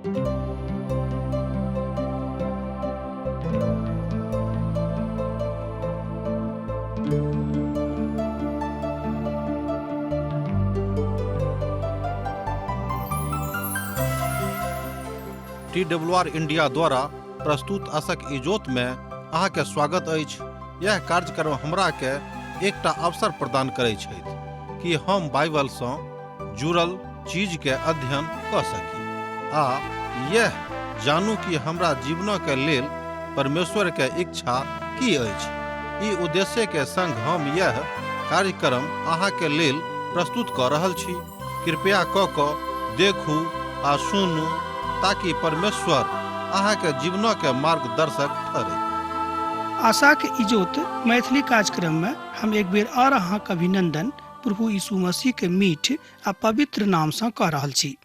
T W R India द्वारा प्रस्तुत असक इजोत में अहाँके स्वागत अछि। यह कार्यक्रम हमरा के एकटा अवसर प्रदान करै छथि कि हम बाइबल सँ जुड़ल चीज के अध्ययन कऽ सकी आ यह जानू कि हमरा जीवन के लेल परमेश्वर के इच्छा की अछि। ई उद्देश्य के संग हम यह कार्यक्रम अहाँ के लेल प्रस्तुत कऽ रहल छी। कृपया कऽ कऽ देखू आ सुनू ताकि परमेश्वर अहाँ के जीवन के मार्गदर्शक ठहरे। आशाक इजोत मैथिली कार्यक्रम में हम एक बेर और अहाँक अभिनंदन प्रभु यीशु मसीह के मीठ आ पवित्र नाम सँ कऽ रहल छी।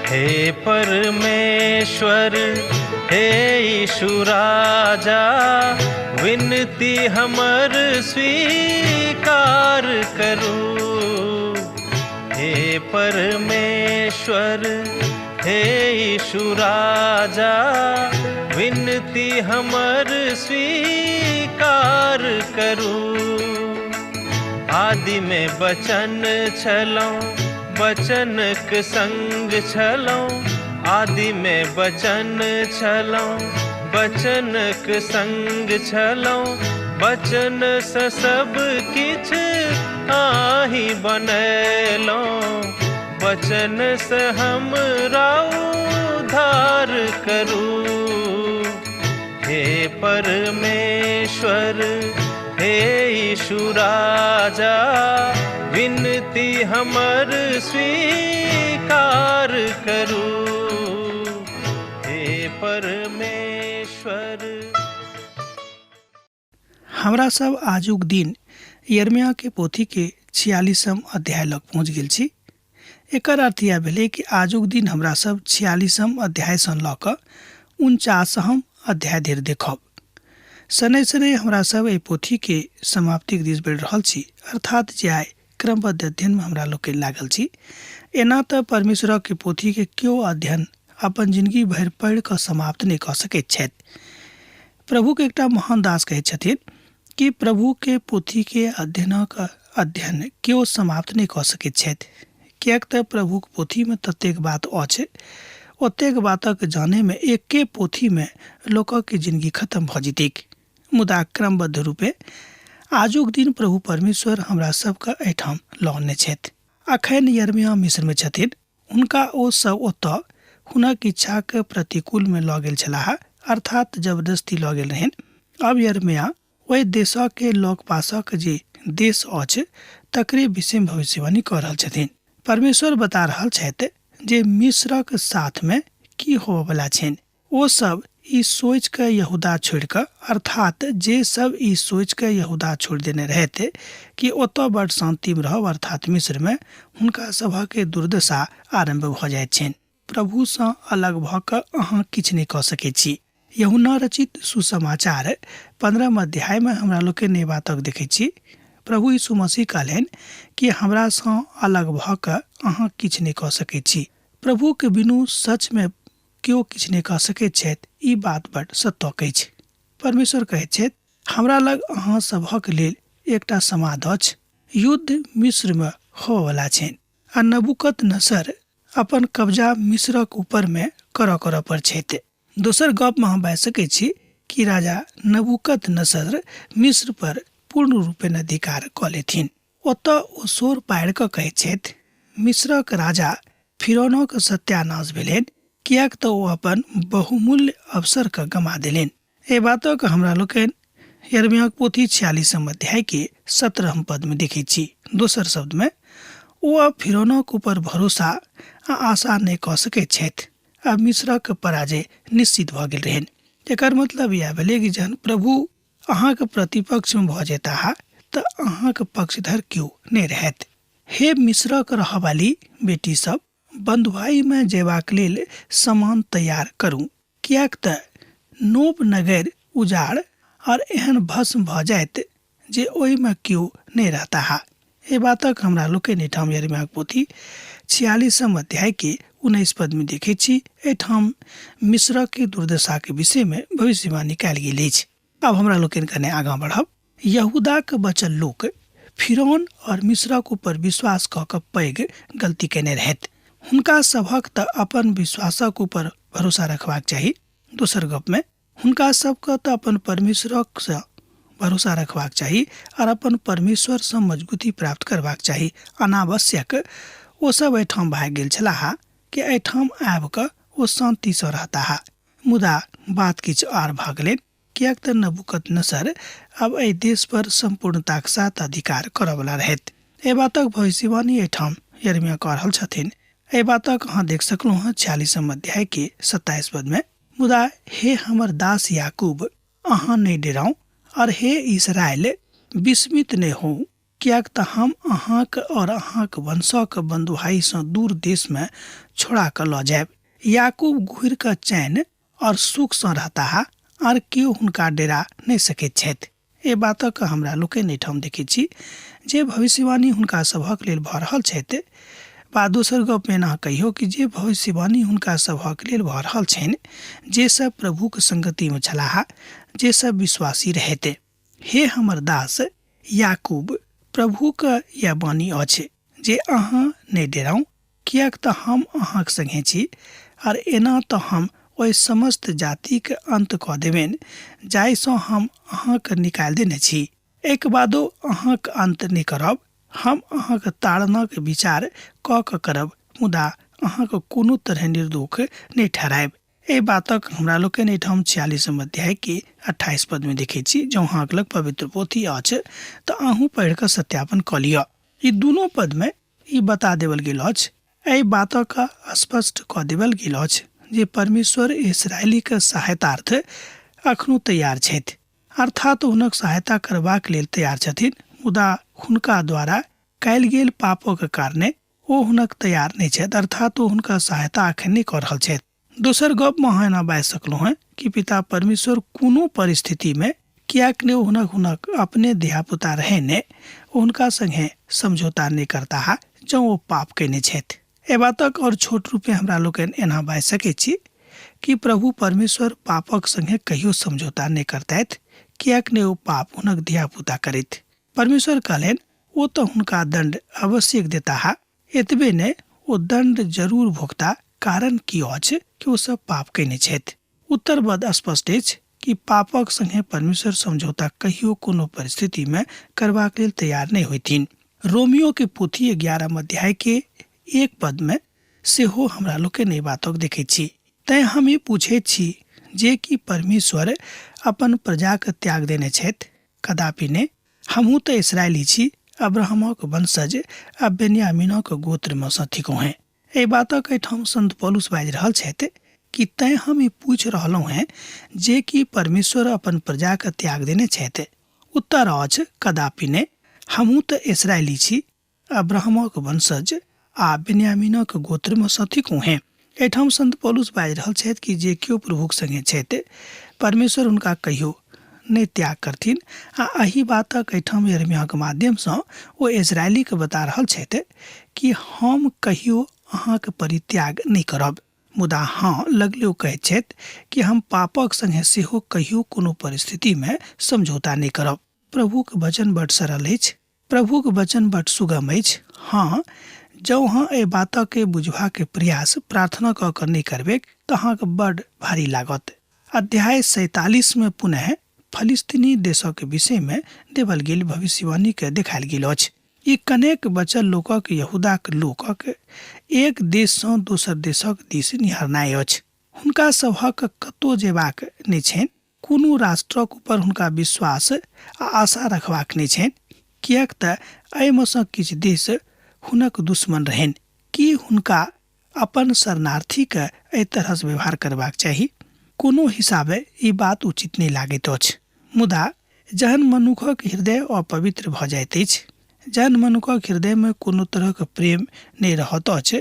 हे परमेश्वर, हे यीशु राजा, विनती हमर स्वीकार करू। हे परमेश्वर, हे यीशु राजा, विनती हमर स्वीकार करू। आदि में बचन छलौं, बचनक संग छलौं। आदि में बचन छलौं, बचनक संग छलौं। बचन से सब किछ आही बनेलौं। बचन से हमरा उद्धार करू। हे परमेश्वर, हे यीशु राजा, विनती हमर स्वीकार करू। हे परमेश्वर। हमरा सब आजुक दिन यिर्मयाह के पोथी के 46 अध्याय लग पहुँच गेल छी। एकर अर्थ यह भेलै कि आजुक दिन हमरा सब 46 अध्याय सँ लऽ कऽ 49 अध्याय धरि देखब। शनै शनै हमरा सब एहि पोथी के समाप्तिक दिस बढ़ि रहल छी, अर्थात जे आइ क्रमबद्ध अध्ययन में हमरा लोकनि लागल छी। एना तऽ परमेश्वरक के पोथी के केओ अध्ययन अपन जिंदगी भरि पढ़ि कऽ समाप्त नहि कऽ सकैत छथि। प्रभु के एकटा महान दास कहैत छथिन कि प्रभु के पोथी के अध्ययनक अध्ययन केओ समाप्त नहि कऽ सकैत छथि, किएक तऽ प्रभुक पोथी में ततेक बात अछि, ओतेक बातक जाने में एके पोथी में लोकक के जिंदगी खत्म भऽ जेतैक। मुदा क्रमबद्ध रूपे आजुक दिन प्रभु परमेश्वर हमरा सबके एहिठाम लऽ अनने छथि। अखन यिर्मयाह मिस्र में छथिन। हुनका ओ सब ओतऽ हुनक इच्छाक प्रतिकूल में लऽ गेल छलाह, अर्थात जबरदस्ती लऽ गेल रहनि। अब यिर्मयाह ओहि देशक के लग पासक जे देश अछि तकरे विषय में भविष्यवाणी कऽ रहल छथिन। परमेश्वर बता रहल छथि जे मिस्रक साथ में की होबयवला छनि। ओ सब ई सोचि कऽ यहूदा छोड़ि कऽ, अर्थात जे सब ई सोचि कऽ यहूदा छोड़ि देने रहथि कि ओतऽ बड़ शान्तिमे रहब, अर्थात मिस्रमे, हुनका सभक दुर्दशा आरम्भ भऽ जाइत छनि। प्रभुसँ अलग भऽ कऽ अहाँ किछु नहि कऽ सकैत छी। यूहन्ना रचित सुसमाचार 15 अध्यायमे हमरा लोकनि एहि बातक देखैत छी। प्रभु यीशु मसीह कहलनि कि हमरासँ अलग भऽ कऽ अहाँ किछु नहि कऽ सकैत छी। प्रभुक बिनु सचमे केओ किछु नहि कऽ सकैत छथि, ई बात बड सत्य अछि। परमेश्वर कहैत छथि, हमरा लग अहाँ सभक लेल एकटा समाद अछि। युद्ध मिस्रमे होबयवला छनि आ नबूकदनेस्सर अपन कब्जा मिस्रक ऊपरमे करऽ करऽ पर छथि। दोसर गपमे हम बाजि सकैत छी कि राजा नबूकदनेस्सर मिस्र पर पूर्ण रूपेण अधिकार कऽ लेथिन। ओतऽ ओ शोर पाड़ि कऽ कहैत छथि, मिस्रक राजा फिरौनक सत्यानाश भेलनि, किएक तँ ओ अपन बहुमूल्य अवसरकेँ गमा देलनि। एहि बातक हमरा लोकनि यरमियाक पोथी 46 अध्याय के 17 पद में देखै छी। दोसर शब्द में ओ अब फिरौनक ऊपर भरोसा आ आशा नहि कऽ सकैत छथि। आब मिस्रक पराजय निश्चित भऽ गेल रहनि। एकर मतलब इएह भेलै कि जहन प्रभु अहाँके प्रतिपक्षमे भऽ जेताह तऽ अहाँके पक्षधर केओ नहि रहत। हे मिस्रक रहऽवाली बेटी सब, बन्धुआइमे जयबाक लेल सामान तैयार करू, किएक तऽ नोब नगर उजाड़ और एहन भस्म भऽ जायत जे ओहिमे केओ नहि रहताह। एहि बातक हमरा लोकनि एहिठाम यरमियाक पोथी 46 अध्याय के 19 पद में देखै छी। एहिठाम मिस्र के दुर्दशा के विषय में भविष्यवाणी कयल गेल अछि। आब हमरा लोकनि कने आगाँ बढ़ब। यहूदाक बचल लोक फिरौन और मिस्रक ऊपर विश्वास कऽ कऽ पैघ गलती कयने रहथि। हुनका सभक तऽ अपन विश्वासक ऊपर भरोसा रखबाक चाही। दोसर गप में हुनका सबके तऽ अपन परमेश्वरसँ भरोसा रखबाक चाही आओर अपन परमेश्वरसँ मजबूती प्राप्त करबाक चाही। अनावश्यक ओ सब एहिठाम भागि गेल छलाह कि एहिठाम आबि कऽ ओ शान्तिसँ रहताह, मुदा बात किछु आर भऽ गेलनि, किएक तऽ नबूकदनेस्सर आब एहि देश पर सम्पूर्णताक साथ अधिकार करऽवला रहथि। एहि बातक भविष्यवाणी एहिठाम यरमिया कऽ रहल छथिन। एहि बातक अहाँ देख सकलहुँ हँ 46 अध्याय के 27 पद में। मुदा हे हमर दास याकूब, अहाँ नहि डेराउ, और हे इस्राएल, विस्मित नहि होउ, किएक तऽ हम अहाँक और अहाँक वंशक बन्धुआइ सँ दूर देश मे छोड़ा कऽ लऽ जायब। याकूब घुरि कऽ चैन और सुख सँ रहताह, और केओ हुनका डेरा नहि सकैत छथि। एहि बातक हमरा लोकनि एहिठाम देखैत छी जे भविष्यवाणी हुनका सभक लेल भऽ रहल छथि, वा दोसर गपमे एना कहियौ कि जे भविष्यवाणी हुनका सभक लेल भऽ रहल छनि जे सब प्रभुक संगतिमे छलाह, जे सब विश्वासी रहथि। हे हमर दास याकूब, प्रभुक यैह वाणी अछि जे अहाँ नहि डेराउ, किएक तऽ हम अहाँक संगे छी, आर एना तऽ हम ओहि समस्त जातिक अन्त कऽ देबनि जाहिसँ हम अहाँकेँ निकालि देने छी। एहिके बादो अहाँक अन्त नहि करब। हम अहाँक ताड़नाक विचार कऽ कऽ करब, मुदा अहाँकेँ कोनो तरहेँ निर्दोष नहि ठहरायब। एहि बातक हमरा लोकनि एहिठाम 46 अध्यायके 28 पदमे देखैत छी। जँ अहाँक लग पवित्र पोथी अछि तऽ अहूँ पढ़ि कऽ सत्यापन कऽ लिअ। ई दुनू पदमे ई बता देवल गेल अछि, एहि बातक स्पष्ट कऽ देवल गेल अछि जे परमेश्वर इसराइलीक सहायतार्थ अखनो तैयार छथि, अर्थात हुनक सहायता करबाक लेल तैयार छथिन, मुदा हुनका द्वारा कयल गेल पापक कारणे ओ हुनक तैयार नहि छथि, अर्थात ओ हुनका सहायता अखन नहि कऽ रहल छथि। दोसर गपमे अहाँ एना बाजि सकलहुँ हेँ कि पिता परमेश्वर कोनो परिस्थितिमे किएक नहि हुनक हुनक अपने धियापुता रहै ने ओ हुनका संगे समझौता नहि करताह जँ ओ पाप कयने छथि। एहि बातक आओर छोट रूपे हमरा लोकनि एना बाजि सकैत छी कि प्रभु परमेश्वर पापक संगे कहियो समझौता नहि करतथि, किएक नहि ओ पाप हुनक धियापुता करथि। परमेश्वर कहलनि ओ तऽ हुनका दण्ड अवश्यक देताह, एतबे नहि ओ दण्ड जरूर भोगता, कारण की अछि कि ओ सब पाप कयने छथि। उत्तर बड स्पष्ट अछि कि पापक संगे परमेश्वर समझौता कहियो कोनो परिस्थिति में करबाक लेल तैयार नहि होइथिन। रोमियो के पोथी 11 अध्याय के 1 पद में सेहो हमरा लोकनि एहि बातक देखैत छी। तैं हम ई पूछैत छी जे कि परमेश्वर अपन प्रजाक त्याग देने छथि? कदापि नहि। हमहूँ तऽ इसराइली छी, अब्राहमक वंशज आ बेन्यामीनक गोत्रमे सँ थिकहुँ हेँ। एहि बातक एहिठाम संत पौलुस बाजि रहल छथि कि तैँ हम ई पूछि रहलहुँ हेँ जे कि परमेश्वर अपन प्रजाके त्याग देने छथि? उत्तर अछि, कदापि नहि। हमहूँ तऽ इसराइली छी, अब्राहमक वंशज आ बेन्यामीनक गोत्रमे सँ थिकहुँ हेँ। एहिठाम संत पौलुस बाजि रहल छथि कि जे केओ प्रभुक संगे छथि, परमेश्वर हुनका कहियो नहि त्याग करथिन, आ एहि बातक एहिठाम यिर्मयाहक माध्यमसँ ओ इजरायलीके बता रहल छथि कि हम कहियो अहाँके परित्याग नहि करब। मुदा हँ, लगले ओ कहैत छथि कि हम पापक संगे सेहो कहियो कोनो परिस्थितिमे समझौता नहि करब। प्रभुक वचन बड सरल अछि, प्रभुक वचन बड सुगम अछि। हँ, जँ अहाँ एहि बातके बुझबाक प्रयास प्रार्थना कऽ कऽ नहि करबैक तऽ अहाँके बड भारी लागत। अध्याय 47 मे पुनः फलिस्तीनी देशक विषयमे देवल गेल भविष्यवाणीके देखायल गेल अछि। ई कनेक बचल लोकक यहूदाक लोकक एक देश सँ दोसर देशक दिस निहारनाइ अछि। हुनका सभक कतौ जेबाक नहि छनि। कोनो राष्ट्रक ऊपर हुनका विश्वास आ आशा रखबाक नहि छनि, किएक तऽ एहिमे सँ किछु देश हुनक दुश्मन रहनि। की हुनका अपन शरणार्थीके एहि तरहसँ व्यवहार करबाक चाही? कोनो हिसाबे ई बात उचित नहि लागैत अछि। मुदा जहन मनुखक हृदय अपवित्र भऽ जाइत अछि, जहन मनुखक हृदयमे कोनो तरहक प्रेम नहि रहत अछि,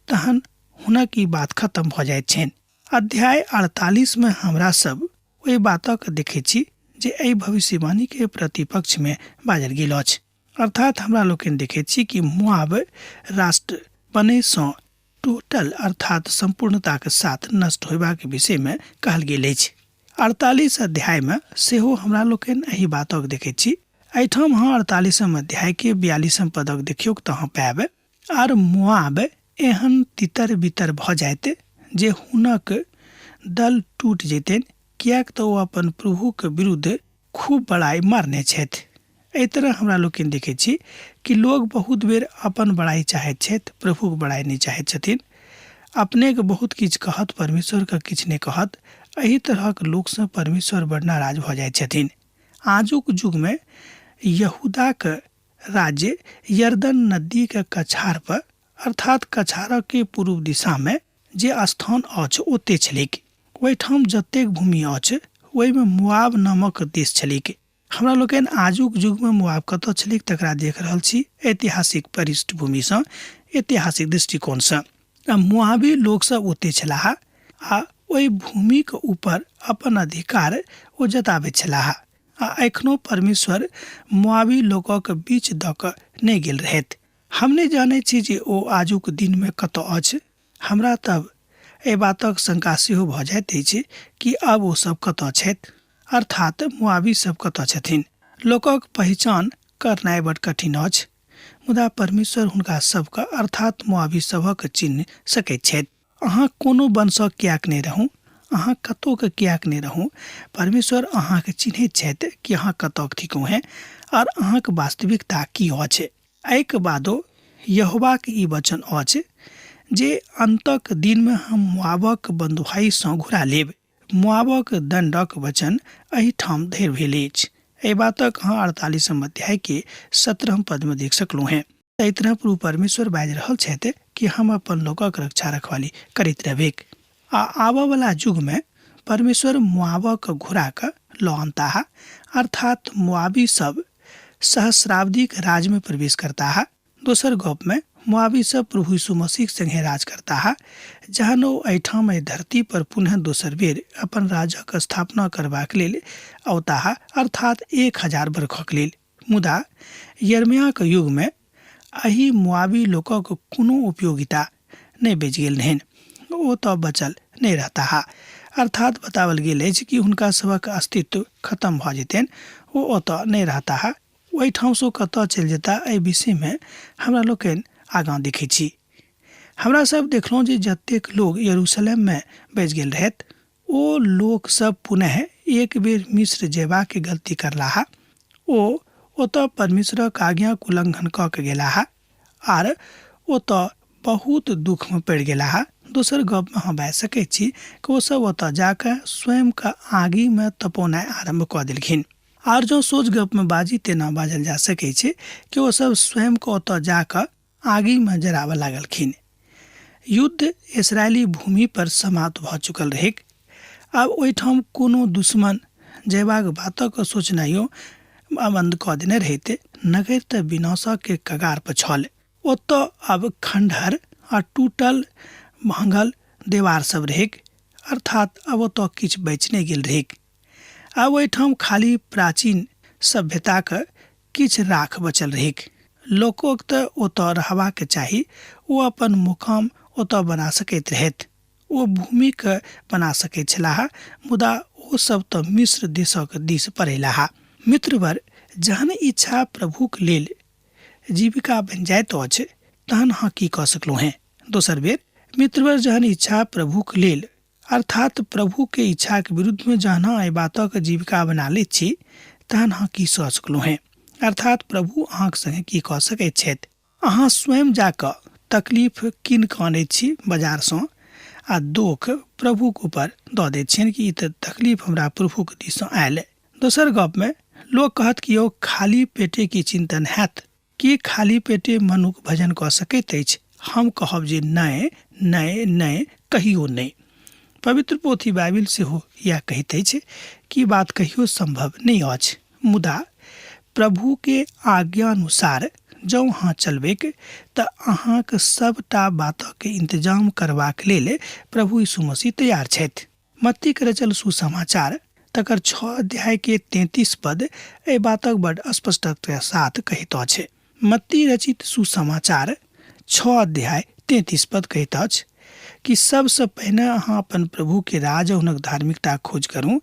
तहन हुनक ई बात खतम भऽ जाइत छनि। अध्याय 48 मे हमरा सब ओहि बातक देखैत छी जे एहि भविष्यवाणी के प्रतिपक्ष मे बाजल गेल अछि। अर्थात हमरा लोकनि देखैत छी कि मुआब राष्ट्र बनै सँ टोटल अर्थात सम्पूर्णताक साथ नष्ट होयबाक विषय मे कहल गेल अछि। 48 अध्याय मे सेहो हमरा लोकनि एहि बातक देखैत छी। एहिठाम अहाँ 48 अध्याय के 42 पदक देखियौक तऽ अहाँ पायब, आर मोआब एहन तितर बितर भऽ जायत जे हुनक दल टूटि जयतनि, किएक तऽ ओ अपन प्रभुक विरुद्ध खूब बड़ाइ मारने छथि। एहि तरह हमरा लोकनि देखैत छी कि लोग बहुत बेर अपन बड़ाइ चाहैत छथि, प्रभुक बड़ाइ नहि चाहैत छथिन। अपनेके बहुत किछु कहत, परमेश्वरके किछु नहि कहत। एहि तरहक लोकसँ परमेश्वर बड़ नाराज भऽ जाइत छथिन। आजुक युगमे यहूदाक राज्य यरदन नदीके कछार पर अर्थात कछारके पूर्व दिशामे जे स्थान अछि ओते छलैक। ओहिठाम जतेक भूमि अछि ओहिमे मोआब नामक देश छलैक। हमरा लोकनि आजुक युगमे मोआब कतऽ छलैक तकरा देख रहल छी ऐतिहासिक पृष्ठभूमिसँ, ऐतिहासिक दृष्टिकोणसँ। आ मोआबी लोकसभ ओते छलाह आ ओहि भूमिक ऊपर अपन अधिकार ओ जताबैत छलाह। आ एखनो परमेश्वर मोआबी लोकक बीच दऽ कऽ नहि गेल रहथि। हम नहि जानैत छी जे ओ आजुक दिनमे कतऽ अछि। हमरा तब एहि बातक शंका सेहो भऽ जाइत अछि कि आब ओ सब कतऽ छथि, अर्थात मोआबी सब कतऽ छथिन। लोकक पहिचान करनाइ बड कठिन अछि, मुदा परमेश्वर हुनका सबके अर्थात मोआबी सभक चिन्ह सकैत छथि। अहाँ कोनो वंशक किएक नहि रहू, अहाँ कतौके किएक नहि रहू, परमेश्वर अहाँके चिन्हैत छथि कि अहाँ कतौक थिकहुँ हेँ आर अहाँक वास्तविकता की अछि। एहिके बादो यहोवाक ई वचन अछि जे अन्तक दिनमे हम मोआबक बन्धुआइसँ घुरा लेब। मोआबक दण्डक वचन एहिठाम धरि भेल अछि। एहि बातक अहाँ 48 अध्यायके 17 पदमे देख सकलहुँ हेँ। एहि तरह प्रभु परमेश्वर बाजि रहल छथि कि हम अपन लोकक रक्षा रखवाली करैत रहबेक। आ आबऽवला युगमे परमेश्वर मोआबक घुरा कऽ लऽ अनताह, अर्थात मोआबी सब सहस्राब्दीक राजमे प्रवेश करताह। दोसर गपमे मोआबी सब प्रभु यीशु मसीहक संगे राज करताह, जहन ओ एहिठाम एहि धरती पर पुनः दोसर बेर अपन राजक स्थापना करबाक लेल औताह, अर्थात 1000 बरखक लेल। मुदा यिर्मयाक युगमे एहि मोआबी लोकक कोनो उपयोगिता नहि बचि गेल रहनि। ओ तऽ बचल नहि रहताह। अर्थात बताओल गेल अछि कि हुनका सभक अस्तित्व खतम भऽ जेतनि, ओ ओतऽ नहि रहताह। ओहिठामसँ ओ कतऽ चलि जेताह एहि विषयमे हमरा लोकनि आगाँ देखैत छी। हमरा सभ देखलहुँ जे जतेक लोक यरूशलेममे बचि गेल रहथि, ओ लोक सब पुनः एक बेर मिस्र जयबाक गलती करलाह। ओ ओतऽ परमेश्वरक आज्ञाक उल्लंघन कऽ के गेलाह आर ओतऽ बहुत दुख में पड़ि गेलाह। दोसर गप में अहाँ बाजि सकैत छी कि ओ सब ओतऽ जा कऽ स्वयं के आगि में तपौनाइ आरम्भ कऽ देलखिन। आर जँ सोझ गप में बाजी तेना बाजल जा सकैत छै कि ओ सब स्वयं के ओतऽ जा कऽ आगि में जराबऽ लागलखिन। युद्ध इसराइली भूमि पर समाप्त भऽ चुकल रहैक। आब ओहिठाम कोनो दुश्मन जयबाक बातक सोचनाइयो बंद कऽ देने रहैत। नगर तऽ विनाशक के कगार पर छल। ओतऽ आब खंडहर आ टूटल भांगल देवार सब रहैक, अर्थात आब ओतऽ किछु बचि नहि गेल रहैक। आब ओहिठाम खाली प्राचीन सभ्यताक किछु राख बचल रहैक। लोकोक तऽ ओतऽ रहबाक चाही, ओ अपन मुकाम ओतऽ बना सकैत रहथि। ओ भूमिक बना सकैत छलाह, मुदा ओ सब तऽ मिस्र देशक दिस पड़ेलाह। मित्रवर, जहन इच्छा प्रभुक लेल जीविका बनि जाइत अछि, तहन अहाँ की कऽ सकलहुँ हेँ? दोसर बेर, मित्रवर, जहन इच्छा प्रभुक लेल अर्थात प्रभु के इच्छाक विरुद्ध में जहन अहाँ एहि बातक जीविका बना लैत छी, तहन अहाँ की सह सकलहुँ हेँ? अर्थात प्रभु अहाँक संगे की कऽ सकैत छथि? अहाँ स्वयं जा कऽ तकलीफ कीन कऽ अनैत छी बाजारसँ आ दोख प्रभुक ऊपर दऽ दैत छियनि कि ई तऽ तकलीफ हमरा प्रभुक दिससँ आयल। दोसर गपमे लोक कहत कि यौ खाली पेटे की चिन्तन हैत? की खाली पेटे मनुख भजन कऽ सकैत अछि? हम कहब जे नहि, नहि, नहि, कहियो नहि। पवित्र पोथी बाइबिल सेहो इएह कहैत अछि कि ई बात कहियो सम्भव नहि अछि। मुदा प्रभुके आज्ञानुसार जँ अहाँ चलबैक तऽ अहाँक सभटा बातक इन्तजाम करबाक लेल प्रभु यीशु मसीह तैयार छथि। मत्तीक रचल सुसमाचार तकर 6 अध्याय के 33 पद एहि बातक बड स्पष्टता साथ कहैत अछि। मत्ती रचित सुसमाचार 6 अध्याय 33 पद कहैत अछि कि सबसँ पहिने अहाँ अपन प्रभु के राज आ हुनक धार्मिकता खोज करू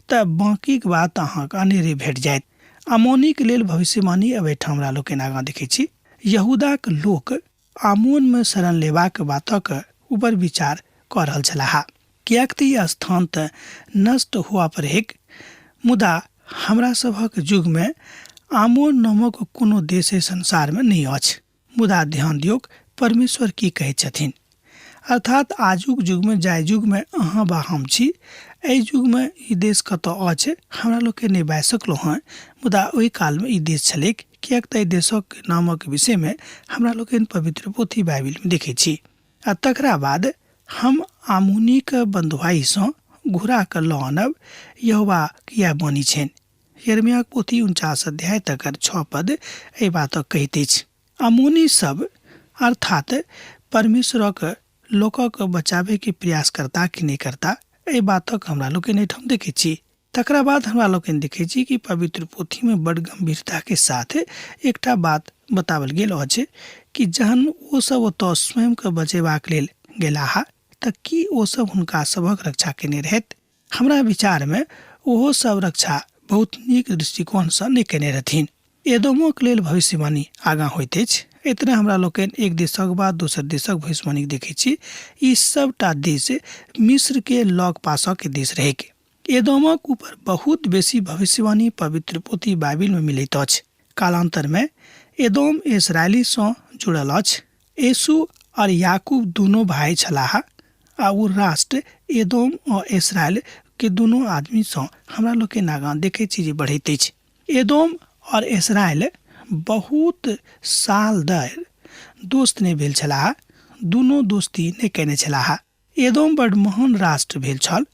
तऽ बाँकीक बात अहाँके अनेरे भेट जायत। अमोनीक लेल भविष्यवाणी अब एहिठाम हमरा लोकनि आगाँ देखैत छी। यहूदाक लोक आमोनमे शरण लेबाक बातक ऊपर विचार कऽ रहल छलाह, किएक तऽ ई स्थान तऽ नष्ट हुआ पर रहैक। मुदा हमरा सभक युगमे आमोन नामक कोनो देश एहि संसारमे नहि अछि। मुदा ध्यान दियौक परमेश्वर की कहैत छथिन। अर्थात आजुक युगमे जाहि युगमे अहाँ वा हम छी, एहि युगमे ई देश कतऽ अछि हमरा लोकके नहि बाजि सकलहुँ हँ, मुदा ओहि कालमे ई देश छलैक, किएक तऽ एहि देशक नामक विषयमे हमरा लोकनि पवित्र पोथी बाइबिलमे देखैत छी। आ तकरा बाद हम आमोनीक बन्धुआइसँ घुरा कऽ लऽ आनब, यहोवाक इएह वाणी छनि। यिर्मयाक पोथी 49 अध्याय तकर 6 पद एहि बातक कहैत अछि। अमोनी सब अर्थात परमेश्वरक लोकक बचाबे के प्रयास करता कि नहि करता, एहि बातक हमरा लोकनि एहिठाम देखैत छी। तकरा बाद हमरा लोकनि देखैत छी कि पवित्र पोथी में बड़ गंभीरता के साथ एकटा बात बतावल गेल अछि कि जहन ओ सब ओतऽ स्वयं के बचेबाक लेल गेलाह तऽ की ओ सब हुनका सभक रक्षा केने रहथि? हमरा विचार में ओहो सब रक्षा बहुत नीक दृष्टिकोण सँ नहि केने रहथिन। एदोमोक लेल भविष्यवाणी आगाँ होइत अछि। एहि तरह हमरा लोकनि एक देशक बाद दोसर देशक भविष्यवाणी देखैत छी। ई सबटा देश मिस्र के लग पासक देश रहैक। एदोमक ऊपर बहुत बेसी भविष्यवाणी पवित्र पोथी बाइबिल में मिलैत अछि। कालांतर में एदोम इसराइली सँ जुड़ल अछि। येशू और याकूब दुनू भाई छलाह आ ओ राष्ट्र एदोम और इसराइल के दुनू आदमी सँ हमरा लोकनि आगाँ देखैत छी जे बढ़ैत अछि। एदोम और इसराइल बहुत साल धरि दोस्त नहि भेल छलाह, दुनू दोस्ती नहि कयने छलाह। एदोम बड महान राष्ट्र भेल छल,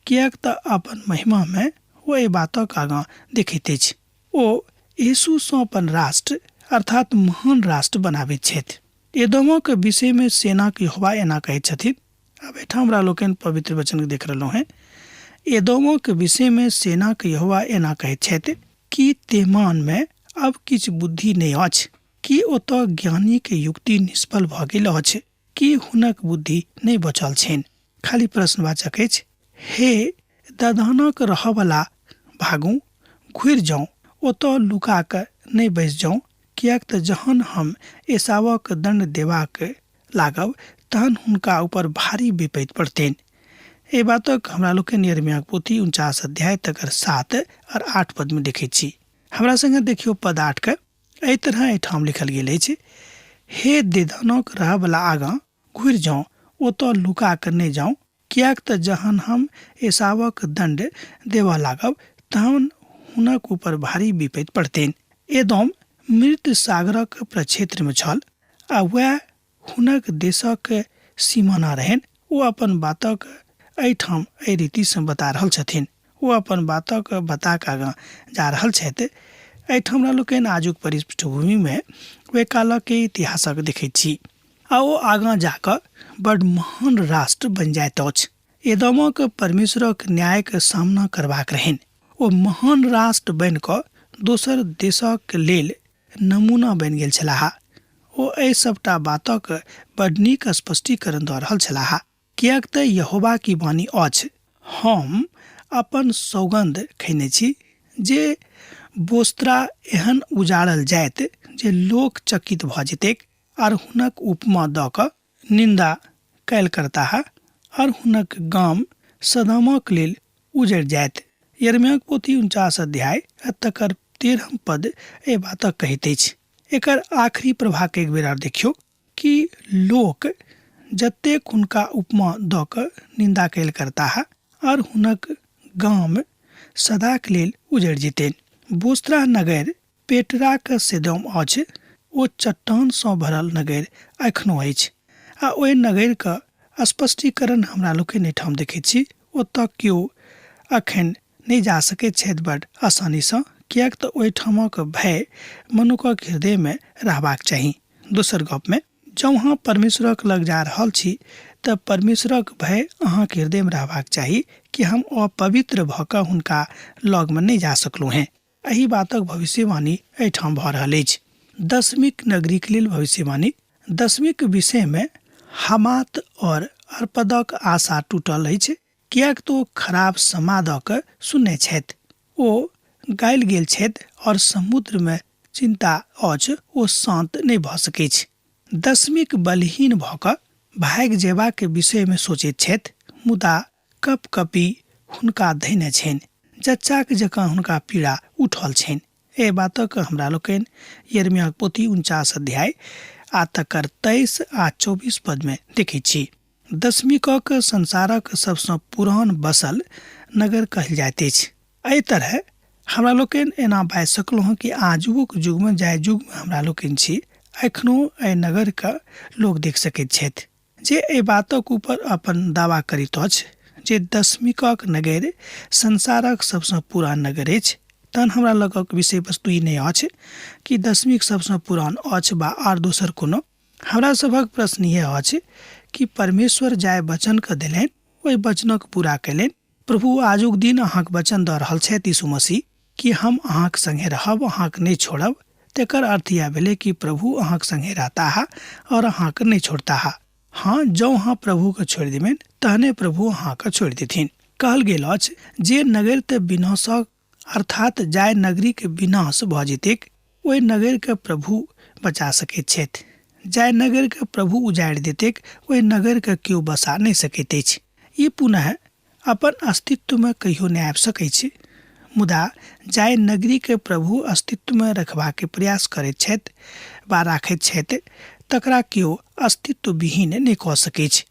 किएक तऽ अपन महिमा मे ओ एहि बातक आगाँ देखैत अछि। ओ यीशु सँ अपन राष्ट्र अर्थात महान राष्ट्र बनाबैत छथि। एदोमक विषय मे सेनाक यहोवा एना कहैत छथिन। आब एहिठाम हमरा लोकनि पवित्र वचन देख रहलहुँ हेँ। एदोमक विषय मे सेनाक यहोवा एना कहैत छथि, की तेमान मे अब किछु बुद्धि नहि अछि? की ओतऽ ज्ञानीक युक्ति निष्फल भऽ गेल अछि? की हुनक बुद्धि नहि बचल छनि? खाली प्रश्नवाचक अछि। हे ददानक रहऽवला भागू, घुरि जाउ, ओतऽ लुका कऽ नहि बैसि जाउ, किएक तँ जहन हम एसावक दण्ड देबाक लागब तहन हुनका ऊपर भारी विपैत पड़तनि। एहि बातक हमरा लोकनि यिर्मयाक पोथी 49 अध्याय तकर 7 और 8 पद में देखैत छी। हमरा संगे देखियौ पद 8 के। एहि तरह एहिठाम लिखल गेल अछि, हे देदानक रहऽवला आगाँ घुरि जाउ, ओतऽ लुका कऽ नहि जाउ, किएक तँ जहन हम एसावक दण्ड देबऽ लागब तहन हुनक ऊपर भारी विपैत पड़तनि। एदोम मृत सागरक प्रक्षेत्र में छल आ वएह हुनक देशक सीमाना रहनि। ओ अपन बातक एहिठाम एहि रीतिसँ बता रहल छथिन। ओ अपन बातक बता कऽ आगाँ जा रहल छथि। एहिठाम हमरा लोकनि आजुक पृष्ठभूमिमे ओहि कालक इतिहासक देखैत छी आ ओ आगाँ जा कऽ बड महान राष्ट्र बनि जाइत अछि। एदोमक परमेश्वरक न्यायक सामना करबाक रहनि। ओ महान राष्ट्र बनि कऽ दोसर देशक लेल नमूना बनि गेल छलाह। ओ एहि सभटा बातक बड नीक स्पष्टीकरण दऽ रहल छलाह। किएक तऽ यहोवा की वाणी अछि, हम अपन सौगन्ध खयने छी जे बोस्त्रा एहन उजाड़ल जायत जे लोक चकित भऽ जेतैक आर हुनक उपमा दऽ कऽ निन्दा कयल करताह आर हुनक गाम सदामक लेल उजड़ि जायत। यिर्मयाक पोथी 49 अध्याय आ तकर 13 पद एहि बातक कहैत अछि। एकर आखिरी प्रभावके एक बेर आर देखियौ कि लोक जतेक हुनका उपमा दऽ कऽ निन्दा कयल करताह आओर हुनक गाम सदाक लेल उजड़ि जेतनि। बोस्त्रा नगर पेटराक सेदोम अछि, ओ चट्टान सँ भरल नगर एखनो अछि आ ओहि नगरक स्पष्टीकरण हमरा लोकनि एहिठाम देखैत छी। ओतऽ केओ एखन नहि जा सकैत छथि बड आसानी सँ, किएक तँ ओहिठामक भय मनुखक हृदय मे रहबाक चाही। दोसर गप मे, जँ अहाँ परमेश्वरक लग जा रहल छी तँ परमेश्वरक भय अहाँक हृदय मे रहबाक चाही कि हम अपवित्र भऽ कऽ हुनका लग मे नहि जा सकलहुँ हेँ। एहि बातक भविष्यवाणी एहिठाम भऽ रहल अछि। दशमीक नगरीक लेल भविष्यवाणी। दशमीक विषय मे हमात और अर्पदक आशा टूटल अछि, किएक तऽ ओ खराब समादक सुनने छथि। ओ गायल गेल छथि और समुद्र मे चिन्ता अछि, ओ शान्त नहि भऽ सकैछ। दशमीक बलहीन भऽ कऽ भागि जयबाक विषय मे सोचैत छथि, मुदा कपकपी हुनका धयने छनि। जच्चाक जकाँ हुनका पीड़ा उठल छनि। एहि बातक हमरा लोकनि यिर्मयाहक पोथी 49 अध्याय आ तकर 23 आ 24 पदमे देखैत छी। दशमीकक संसारक सबसँ पुरान बसल नगर कहल जाइत अछि। एहि तरहे हमरा लोकनि एना बाजि सकलहुँ हँ कि आजुक युगमे, जाहि युगमे हमरा लोकनि छी, एखनो एहि नगरके लोक देख सकैत छथि। जे एहि बातक ऊपर अपन दावा करैत अछि जे दशमिकक नगर संसारक सबसँ पुरान नगर अछि, तहन हमरा लगक विषय वस्तु ई नहि अछि कि दशमिक सबसँ पुरान अछि बा आर दोसर कोनो। हमरा सभक प्रश्न इएह अछि कि परमेश्वर जाहि वचनके देलनि ओहि वचनक पूरा कयलनि। प्रभु आजुक दिन अहाँक वचन दऽ रहल छथि यीशु मसीह कि हम अहाँक संगे रहब, अहाँक नहि छोड़ब। तेकर अर्थ इएह भेलै कि प्रभु अहाँक संगे रहताह और अहाँक नहि छोड़ताह। हँ, जँ अहाँ प्रभुके छोड़ि देबनि तहने प्रभु अहाँके छोड़ि देथिन। कहल गेल अछि जे नगर तऽ विनाशक अर्थात जाहि नगरीके विनाश भऽ जेतैक ओहि नगरके प्रभु बचा सकैत छथि। जाहि नगरके प्रभु उजाड़ि देतैक ओहि नगरके केओ बसा नहि सकैत अछि। ई पुनः अपन अस्तित्वमे कहियो नहि आबि सकैछ। मुदा जाहि नगरीके प्रभु अस्तित्वमे रखबाक प्रयास करैत छथि वा राखैत छथि तकरा केओ अस्तित्वविहीन नहि कऽ सकैछ।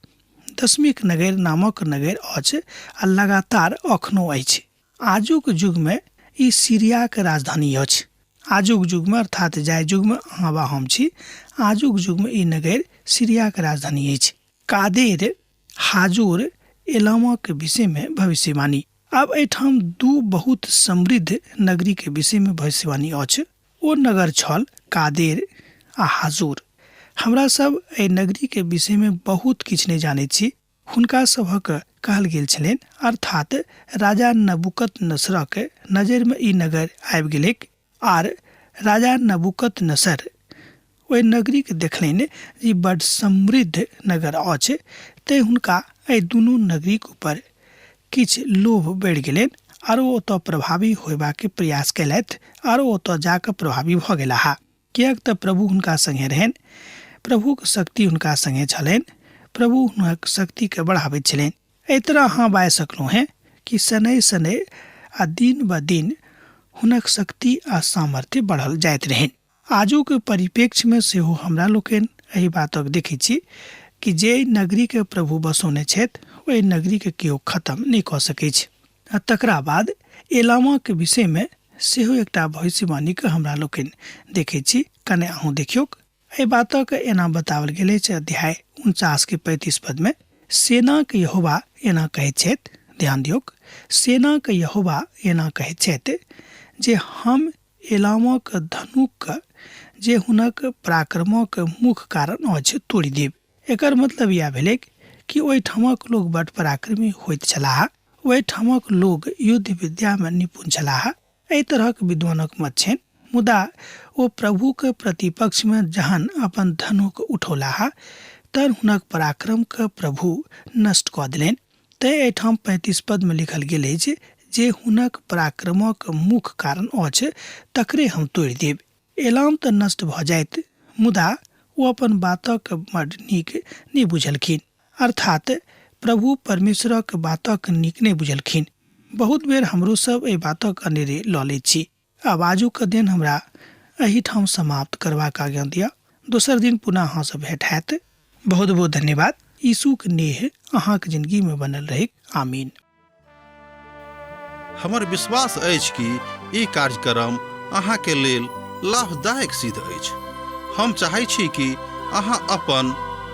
दशमीक नगर नामक नगर अछि आ लगातार अखनो अछि। आजुक युगमे ई सीरियाक राजधानी अछि। आजुक युगमे अर्थात जाहि युगमे अहाँ वा हम छी, आजुक युगमे ई नगर सीरियाक राजधानी अछि। कादेर हाजोर एलामक विषयमे भविष्यवाणी। आब एहिठाम दू बहुत समृद्ध नगरीके विषयमे भविष्यवाणी अछि। ओ नगर छल कादेर आ हाजोर। हमरा सब एहि नगरीके विषयमे बहुत किछु नहि जानैत छी। हुनका सभक कहल गेल छलनि, अर्थात राजा नबूकदनेस्सरक नजरिमे ई नगर आबि गेलैक आर राजा नबूकदनेस्सर ओहि नगरीके देखलनि जे ई बड्ड समृद्ध नगर अछि, तेँ हुनका एहि दुनू नगरीक ऊपर किछु लोभ बढ़ि गेलनि आर ओ ओतऽ प्रभावी होयबाक प्रयास कयलथि आर ओ ओतऽ जा कऽ प्रभावी भऽ गेलाह। किएक तऽ प्रभु हुनका सङ्गे रहनि, प्रभुक शक्ति हुनका सङ्गे छलनि, प्रभु हुनक शक्तिके बढ़ाबैत छलनि। एहि तरह अहाँ बाजि सकलहुँ हेँ कि शनैः शनैः आ दिन ब दिन हुनक शक्ति आ सामर्थ्य बढ़ल जाइत रहनि। आजुक परिप्रेक्ष्यमे सेहो हमरा लोकनि एहि बातक देखैत छी कि जे नगरीके प्रभु बसौने छथि ओहि नगरीके केओ खतम नहि कऽ सकैछ। आ तकरा बाद एलामाक विषयमे सेहो एकटा भविष्यवाणीके हमरा लोकनि देखैत छी। कने अहूँ देखियौक। एहि बातक एना बताओल गेल अछि अध्याय 49 के 35 पदमे, सेनाक यहोवा एना कहैत छथि, ध्यान दियौक, सेनाक यहोवा एना कहैत छथि जे हम एलामक धनुक जे हुनक पराक्रमक मुख्य कारण अछि तोड़ि देब। एकर मतलब इएह भेलैक कि ओहिठामक लोक बड पराक्रमी होइत छलाह, ओहिठामक लोक युद्ध विद्यामे निपुण छलाह, एहि तरहक विद्वानक मत छनि। मुदा ओ प्रभुक प्रतिपक्षमे जहन अपन धनुक उठौलाह तहन हुनक पराक्रमके प्रभु नष्ट कऽ देलनि। तेँ एहिठाम 35 पदमे लिखल गेल अछि जे हुनक पराक्रमक मुख्य कारण अछि तकरे हम तोड़ि देब। एलाम तऽ नष्ट भऽ जाइत, मुदा ओ अपन बातक बड नीक नहि बुझलखिन, अर्थात प्रभु परमेश्वरक बातक नीक नहि बुझलखिन। बहुत बेर हमरो सब एहि बातक अनेरे लऽ लैत छी। आब आजुक दिन हमरा एहिठाम समाप्त करबाक आज्ञा दिअ। दोसर दिन पुनः अहाँसँ भेंट हैत। बहुत बहुत धन्यवाद। यीशुक नेह अहाँक जिंदगीमे बनल रहै। आमीन। हमर विश्वास अछि कि ई कार्यक्रम अहाँके लेल लाभदायक सिद्ध अछि। हम चाहै छी कि अहाँ अपन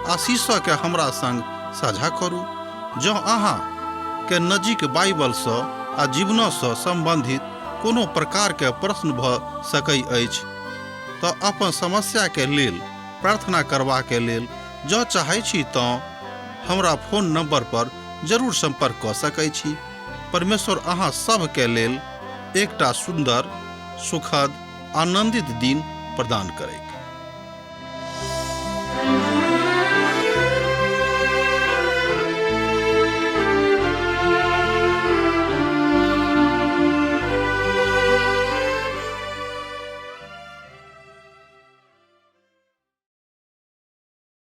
आशीषके हमरा संग साझा करू। जँ अहाँ के नजीक बाइबलसँ आ जीवनसँ सम्बन्धित कोनो प्रकारके प्रश्न भऽ सकै अछि तऽ अपन समस्याके लेल प्रार्थना करबाके लेल जँ चाहै छी तँ हमरा फोन नंबर पर जरूर संपर्क कऽ सकै छी। परमेश्वर अहाँ सभके लेल एकटा सुन्दर, सुखद, आनंदित दिन प्रदान करैक।